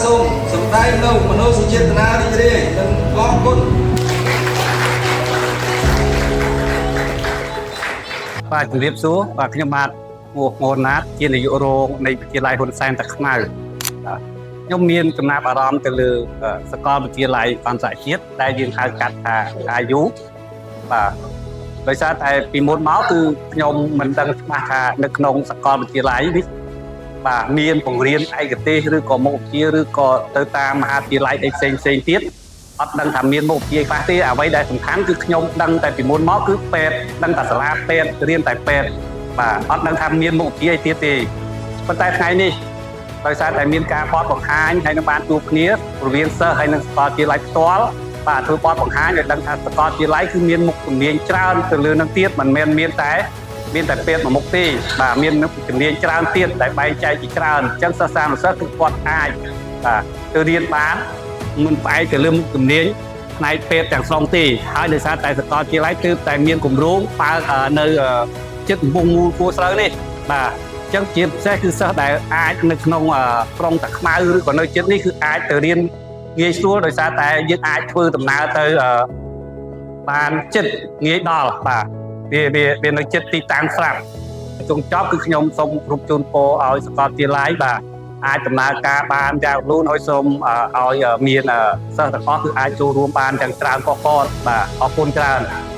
សូមសម្ដែងនូវមនោសញ្ចេតនារីករាយនិងអរគុណ បាទជំរាបសួរបាទខ្ញុំបាទឈ្មោះងូណាតជានាយករងនៃវិទ្យាល័យហ៊ុនសែនតាខ្មៅបាទខ្ញុំមានចំណាប់អារម្មណ៍ទៅលើសាកលវិទ្យាល័យអន្តរជាតិដែលយើងហៅកាត់ថា IU បាទដោយសារតែពីមុនមកគឺខ្ញុំមិនដឹងច្បាស់ថានៅក្នុងសាកលវិទ្យាល័យនេះបាទមានបង្រៀនឯកទេសឬក៏មុខវិជ្ជាឬក៏ទៅតាមមហាវិទ្យាល័យអីផ្សេងផ្សេងទៀតអត់ដឹងថាមានមុខវិជ្ជាខ្លះទេអ្វីដែលសំខាន់គឺខ្ញុំដឹងតែពីមុនមកគឺពេទ្យដឹងតែសាលាពេទ្យរៀនតែពេទ្យបាទអត់ដឹងថាមានមុខវិជ្ជាអីទៀតទេប៉ុន្តែថ្ងៃនេះដោយសារតែមានការបទបង្ហាញហើយនឹងបានជួបគ្នារវាងសិស្សហើយនិងសាកលវិទ្យាល័យផ្ទាល់បាទធ្វើបទបង្ហាញឲ្យដឹងថាសាកលវិទ្យាល័យគឺមានមុខជំនាញច្រើនទៅលើនឹងទៀតមិនមែនមានតែមានតែពេទ្យមួយមុខទេបាទមានមុខជំនាញច្រើនទៀតដែលបែងចែកជាច្រើនអញ្ចឹងសិស្សានុសិស្សគឺគាត់អាចបាទទៅរៀនបានមិនផ្អែកទៅលើមុខជំនាញផ្នែកពេទ្យទាំងស្រុងទេហើយដោយសារតែសាកលវិទ្យាល័យគឺតែមានគម្រោងបើកនៅចិត្តកំពង់មូលគួរស្រូវនេះបាទអញ្ចឹងជាពិសេសគឺសិស្សដែលអាចនៅក្នុងក្រុងតាខ្មៅឬក៏នៅចិត្តនេះគឺអាចទៅរៀនងាយស្រួលដោយសារតែយើងអាចធ្វើដំណើរទៅបានចិត្តងាយដល់បាទវាវាវានៅចិត្តទីតាំងស្រាប់ចុងចប់គឺខ្ញុំសូមគោរពជូនពរឲ្យសាកលវិទ្យាល័យបាទអាចដំណើរការបានយ៉ាងរលូនហើយសូមឲ្យមានសិស្សទាំងអស់គឺអាចចូលរួមបានទាំងច្រើនកកកបាទអរគុណច្រើន។